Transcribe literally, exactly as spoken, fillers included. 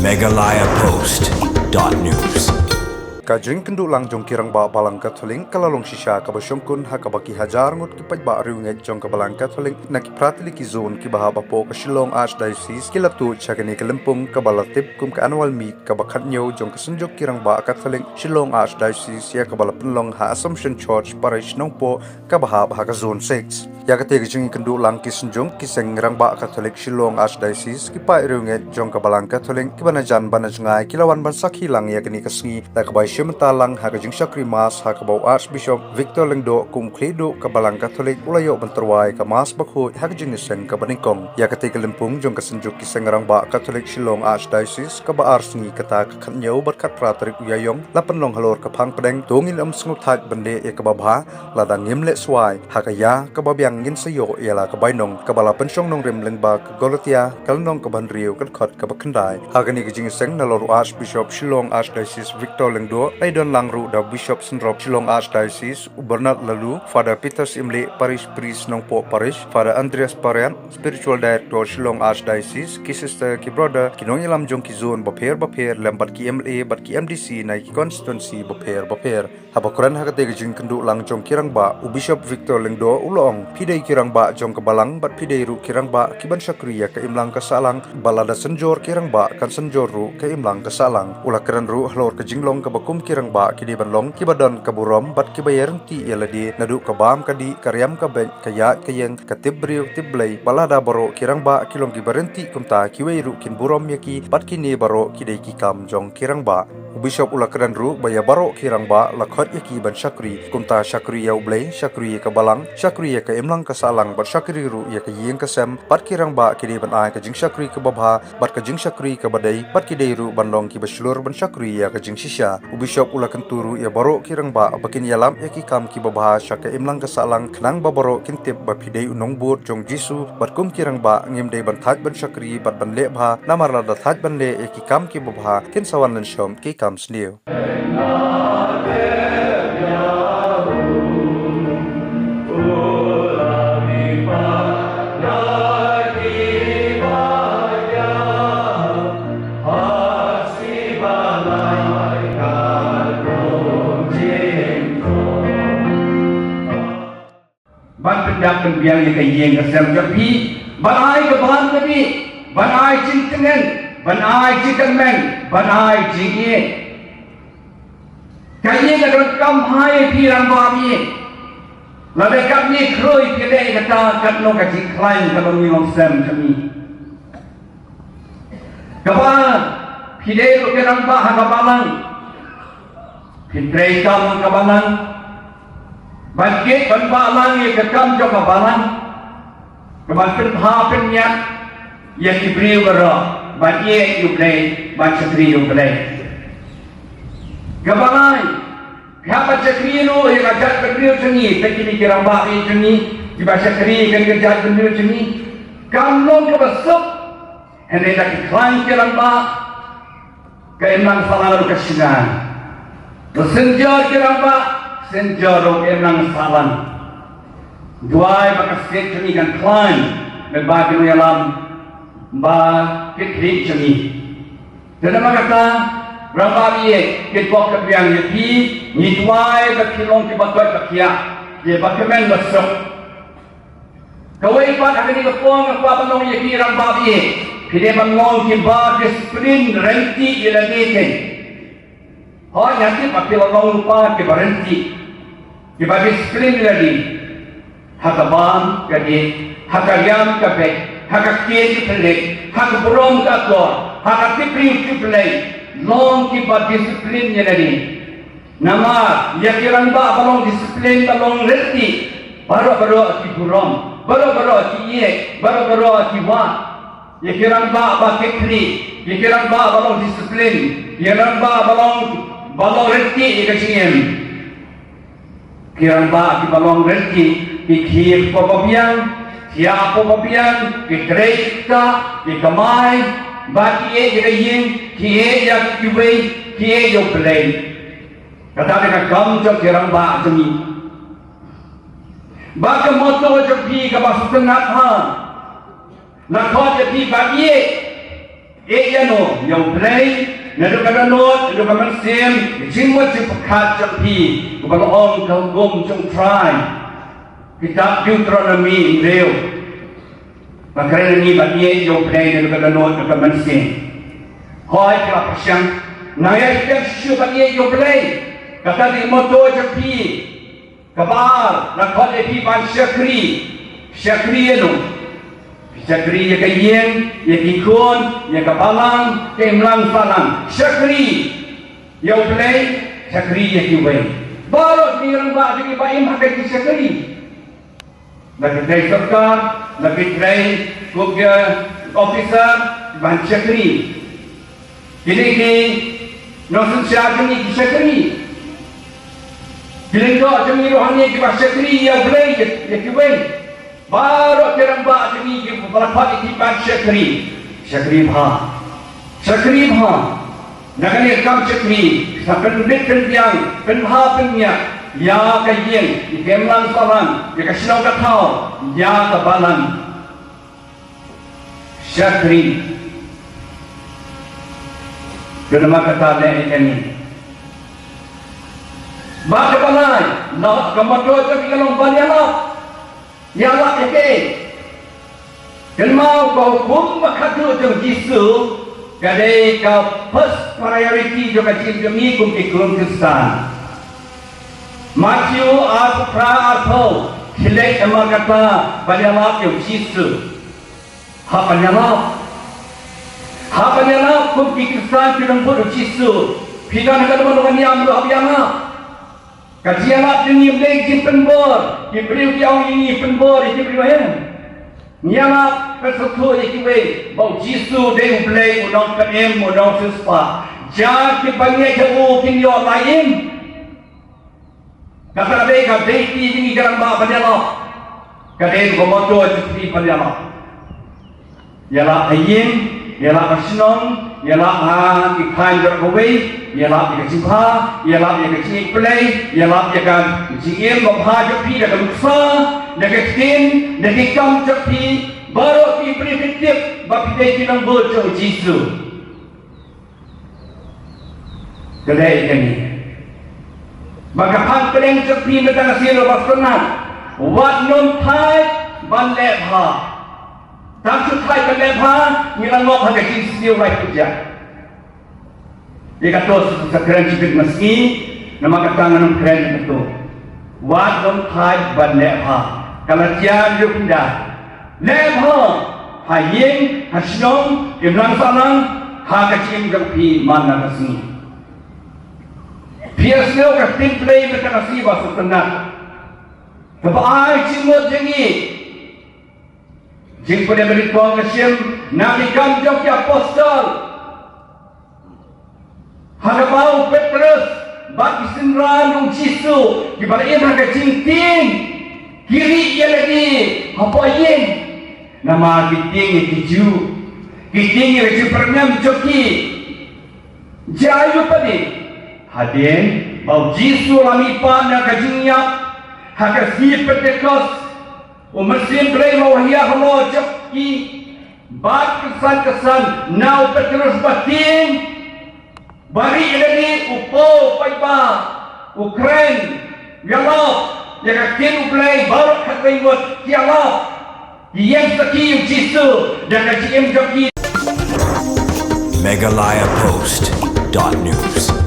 Meghalaya Post dot news. Ka jingkynduh lang jong ki rangbah Balang Katholik ka la long shisha kaba shongkun ha kaba ki hajar ngut ki paidbah riewngeit jong ka Balang Katholik na ki phra tylli ki zone kiba hap hapoh ka Shillong Archdiocese ki la tuid sha kane ka lympung kaba la tip kum ka annual meet kaba khathynñiew jong ka Synjuk ki Rangbah Katholik Shillong Archdiocese, ïa kaba la pynlong ha Assumption Church Parish Nongpoh kaba hap ha ka Zone six. Ïa kata ka jingkynduh lang ki synjuk ki seng rangbah Katholik Shillong Archdiocese, ki paid riewngeit jong ka Balang Katholik kiba na jan bad na jngai ki la wan ban sakhi lang ïa kane ka sngi da kaba ïashim bynta lang ha ka jingshakri Mass ha kaba u Archbishop Victor Lyngdoh kum u khlieh duh ka Balang Katholik u la ïoh ban tyrwa ïa ka Mass bakhuid ha ka jingïaseng kaba nyngkong. Ïa kata ka lympung jong ka synjuk ki seng rangbah Katholik Shillong Archdiocese kaba ar sngi kata ka khathynñiew bad khatphra tarik u Ïaïong la pynlong halor ka phang pdeng To Ngin Ym Sngewthait Ban Leh ïa Kaba Bha, lada ngim leh swai ha ka ïa kaba biang ngin sa ïoh ïa la ka bainong, kaba la pynshong nongrim lyngba ka Galatia ka lynnong kaba hynriew ka dkhot kaba khyndai. Ha kane ka jingïaseng nalor u Archbishop Shillong Archdiocese Victor Lyngdoh, la ïadon lang ruh da u Bishop Synrop Shillong Archdiocese u Bernard Laloo, Father Peter Syiemlieh, Parish Priest Nongpoh Parish, Father Andreas Pariat, Spiritual Director Shillong Archdiocese, ki sister, ki brother, ki nongïalam jong ki zone bapher bapher lem bad ki M L A bad ki M D C na ki constituency bapher bapher. Haba kren ha kata ka jingkynduh lang jong ki rangbah, u Bishop Victor Lyngdoh u la ong, phi dei ki rangbah jong ka Balang bad phi dei ruh ki rangbah ki ban shakri ïa ka imlang ka sahlang, bad lada synjor ki rangbah kan synjor ruh ka imlang ka sahlang. U la kren ruh halor ka jinglong kaba kum ki rangbah ki dei ban long kiba don ka burom bad kiba ïaryntih ïa lade naduh ka bam ka dih, ka riam ka beit, ka ïaid ka ïeng, ka tip briew tip Blei, bad lada baroh ki rangbah ki long kiba ryntih kumta, kiwei ruh kin burom ïa ki bad kine baroh ki dei ki kam jong ki rangbah. U Bishop u la kren ruh ba ïa baroh ki rangbah la khot ïa ki ban shakri, kumta shakri ïa u Blei, shakri ïa ka Balang, shakri ïa ka imlang ka sahlang bad shakri ruh ïa ka ïing ka sem, bad ki rangbah ki dei ban ai ka jingshakri kaba bha bad ka jingshakri kaba dei, bad ki dei ruh ban long kiba shlur ban shakri ïa ka jingshisha. U Bishop u la kyntu ruh ïa baroh ki rangbah ba kin ïalap ïa ki kam kiba bha sha ka imlang ka sahlang, khnang ba baroh kin tip ba phi dei u nongbud jong u Jisu, bad kum ki rangbah ngim dei ban thait ban shakri bad ban leh bha, namar lada thait ban leh ïa ki kam kiba bha kin sa wan lynshop ki kam sniew. Ban pyndap pynbiang ïa ka ïing ka sem jong phi, ban ai ka bam ka dih, ban ai jingtngen, ban ai jingkyrmen, ban ai jingïeit. Ka ïing ka donkam bha ïa phi rangbah ïing. Lada katne khrui phi leh ïa kata, katno ka jingkhlaiñ ka long ïing long sem jong ngi. Kaba phi dei ruh ki rangbah ha ka Balang, phin trei kam ha ka Balang, ban kit ban balang ïa ka kam jong ka Balang, ka ban pynbha pynïap ïa ki briew baroh, ban ïeit ïa u Blei, ban shakri ïa u Blei. Kaba lai, phi hap ban shakri ruh ïa ka jaitbynriew jong ngi, te kine ki rangbah ïeit jong ngi kiba shakri ïa ka jaitbynriew jong ngi, kam long kaba suk. Hynrei da ki khlaiñ ki rangbah, ka imlang sahlang ruh ka shna. Ba synjor ki rangbah, synjor ruh ka imlang sahlang. Duwai ba ka state jong ngi kan khlaiñ, ba ki nongïalam ba ki khlieh jong ngi. Te namar kata, rangbah ïeit, ki pok ka biang ïa phi, ngi duwai ba phi long kiba koit ba khiah, kiba kmen ba suk. Kawei pat ha kane ka por nga kwah ban ong ïa ki rangbah ïeit, phi dei ban long kiba discipline, ryntih ïa lade kein. Hooid, nga tip ba phi la long lypa kiba ryntih, kiba discipline ïa lade. Ha ka bam ka dih, ha ka riam ka beit, ha ka ktien ka khyllipmat, ha ka burom ka akor, ha ka tip briew tip Blei, long kiba discipline ïa lade. Namar ïa ki rangbah ba long discipline, ba long ryntih, baroh baroh ki burom, baroh baroh ki ïeit, baroh baroh ki wad. Ïa ki rangbah ba ki khlieh, ïa ki rangbah ba long discipline, ïa ki rangbah ba long, ba long ryntih ïa ka jingim. Ki rangbah kiba long ryntih ki khie hapoh babiang, thiah hapoh babiang, ki trei ktah, ki kamai, ba ki ïeit ïa ka ïing, ki ïeit ïa kiwei, ki ïeit ïa U Blei. Kata dei ka kam jong ki rangbah jong ngi. Bad ka motto jong phi kaba sngewtynnat bha, la khot ïa phi ba ïeit, ïeit ïano, ïa U Blei naduh ka dohnud, naduh ka mynsiem, ka jingmut jingpyrkhat jong phi, kaba la ong ka hukum jong U Trai. Kitab Deuteronomi hynriew. Ba kren ngi ban ïeit ïa U Blei naduh ka dohnud, naduh ka mynsiem. Hooid, ki la pyrshang. Nang ïa ki pyrshang ban ïeit ïa U Blei. Kata dei motto jong phi. Kaba ar, la khot ïa phi ban shakri. Shakri ïa no. Shakri ïa ka ïing, ïa ki khun, ïa ka balang, ka imlang sahlang. Shakri ïa U Blei, shakri ïa kiwei. Baroh ki rangbah jong ngi ba im ha ka jingshakri. La ki trei sorkar, la ki trei kum ki officer, ban shakri. Kine ki nongsynshar jong ngi ki shakri. Ki lyngdoh jong ngi ruh hangne kiba shakri ïa U Blei, ïa, ïa kiwei. Baroh ki rangbah jong ngi kiba la khot ïa ki ban shakri. Shakri bha. Shakri bha. Na kane ka kam shakri, sa pynbit pynbiang, pynbha pynmiat ïa ka ïing, ïa ka imlang sahlang, ïa ka shnong ka thaw, ïa ka balang. Shakri. Kynmaw kata ne ïa kane. Bad kaba lai, na ka motto jong ngi ka long ban ïalap. Ïalap ïa kaei? Kynmaw, ka hukum ba khatduh jong U Jisu ka dei ka first priority jong ka jingim jong ngi kum ki khun Khristan. Mathaios arphew phra arphew, khie leit namar kata ban ïalap ïa U Jisu. Hap ban ïalap. Hap ban ïalap kum ki Khristan ki nongbud U Jisu. Phi don ha ka dohnud ka niam ruh hap ïalap. Ka jingïalap jong ngi ym dei jingpynbor, ki briew ki ong ïa ngi pynbor ïa ki briew, em. Ngi ïalap, pynsngewthuh ïa kiwei ba U Jisu dei U Blei, U Nongpynim, U Nongsiewspah. Jar kiba ngeit ha u kin ïoh la im. Kata ka dei ka dei ki jong ngi ki rangbah ban ïalap. Ka dei ka motto jong phi ban ïalap. Ïalap ha ïing, ïalap ha shnong, ïalap ha ki thaiñ baroh kawei, ïalap ïa ka jingbha, ïalap ïa ka jingïeit Blei, ïalap ïa ka jingim babha jong phi da ka nuksa, da ka ktien, da ki kam jong phi, baroh ki briew kin tip ba phi dei ki nongbud jong U Jisu. Ka dei kane. Ba ka phang pdeng jong phi mynta ka sngi ruh ba sngewtynnat. Wat nym thait ban leh bha. Tang shu thait ban leh bha, ngi la ngop ha ka jingsniew laiphew jar. Ïa kato sa kren shibit mynta ka sngi, namar kata ngan ym kren kato. Wat nym thait ban leh bha. Ka la jia ruh pynda. Leh bha ha ïing, ha shnong, imlang sahlang, ha ka jingim jong phi man la ka sngi. Phi ïohsngew ka ktien Blei mynta ka sngi ba sngewtynnat. Kaba ai jingmut jong ngi. Jingpynim ba nyngkong ka shim na Ki Kam jong ki Apostol. Ha kaba u Petrus bad ki synran u Jisu kiba la im ha ka jingtieng ki rieh ïa lade hapoh ïing. Namar ki tieng ïa ki Jiw, ki tieng ïa ka jingpyrnem jong ki. Jia aïu pat? Hadien ba u Jisu u la mihpat na ka jingïap ha ka sngi Pentekost. U Mynsiem Blei u la wah ïa halor jong ki. Bad kynsan kynsan na u Petrus ba tieng, ba rieh ïa lade, u paw paidbah, u kren, ïalap ïa ka ktien U Blei, baroh khatwei ngut ki ïalap. Ki ïeng sakhi ïa u Jisu da ka jingim jong ki. Meghalaya Post dot news.